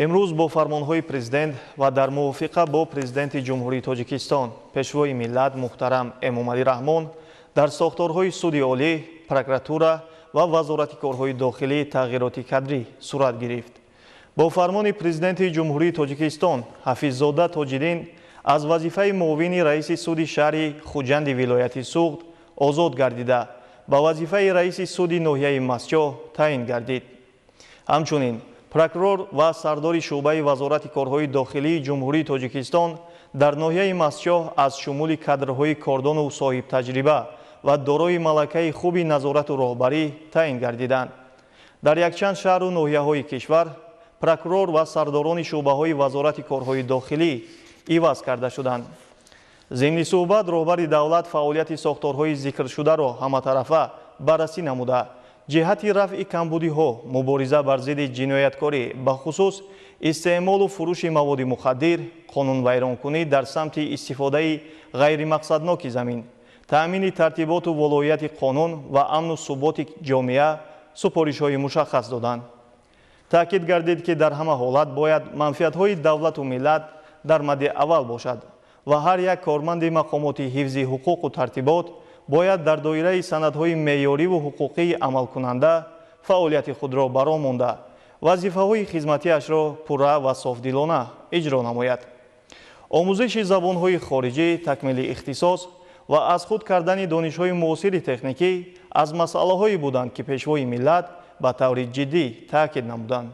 Имрӯз бо фармонҳои Президент ва дар мувофиқа бо Президенти Ҷумҳурии Тоҷикистон, Пешвои миллат муҳтарам Эмомалӣ Раҳмон дар сохторҳои Суди Олӣ, прокуратура ва Вазорати корҳои дохилӣ тағйироти кадрӣ сурат гирифт. Бо фармони Президенти Ҷумҳурии Тоҷикистон Ҳафиззода Тоҷиддин аз вазифаи муовини раиси суди шаҳри Хуҷанди вилояти Суғд озод гардида, ба вазифаи раиси суди ноҳияи Мастчоҳ таъин гардид. Ҳамчунин прокурор ва сардори шӯъбаи Вазорати корҳои дохилии Ҷумҳурии Тоҷикистон дар ноҳияи Мастчоҳ аз шумули кадрҳои кордону соҳибтаҷриба ва дорои малакаи хуби назорату роҳбарӣ таъин гардиданд. Дар якчанд шаҳру ноҳияҳои кишвар прокурор ва сардорони шӯъбаҳои Вазорати корҳои дохилӣ иваз карда шуданд. Зимни суҳбат роҳбари давлат фаъолияти сохторҳои зикршударо ҳаматарафа баррасӣ намуда, ҷиҳати рафъи камбудиҳо, мубориза бар зидди ҷинояткорӣ, бахусус истеъмолу фурӯши маводи мухаддир, қонунвайронкунӣ дар самти истифодаи ғайримақсадноки замин, таъмини тартиботу волоияти қонун ва амну суботи ҷомеа супоришҳои мушаххас доданд. Таъкид гардид, ки дар ҳама ҳолат бояд манфиатҳои давлату миллат дар мадди аввал бошад ва ҳар як корманди мақомоти ҳифзи ҳуқуқу тартибот бояд дар доираи санадҳои меъёриву ҳуқуқии амалкунанда фаъолияти худро баро монда, вазифаҳои хизматиашро пурра ва софдилона иҷро намояд. Омӯзиши забонҳои хориҷӣ, такмили ихтисос ва аз худ кардани донишҳои муосири техникӣ аз масъалаҳое буданд, ки Пешвои миллат ба таври ҷиддӣ таъкид намуданд.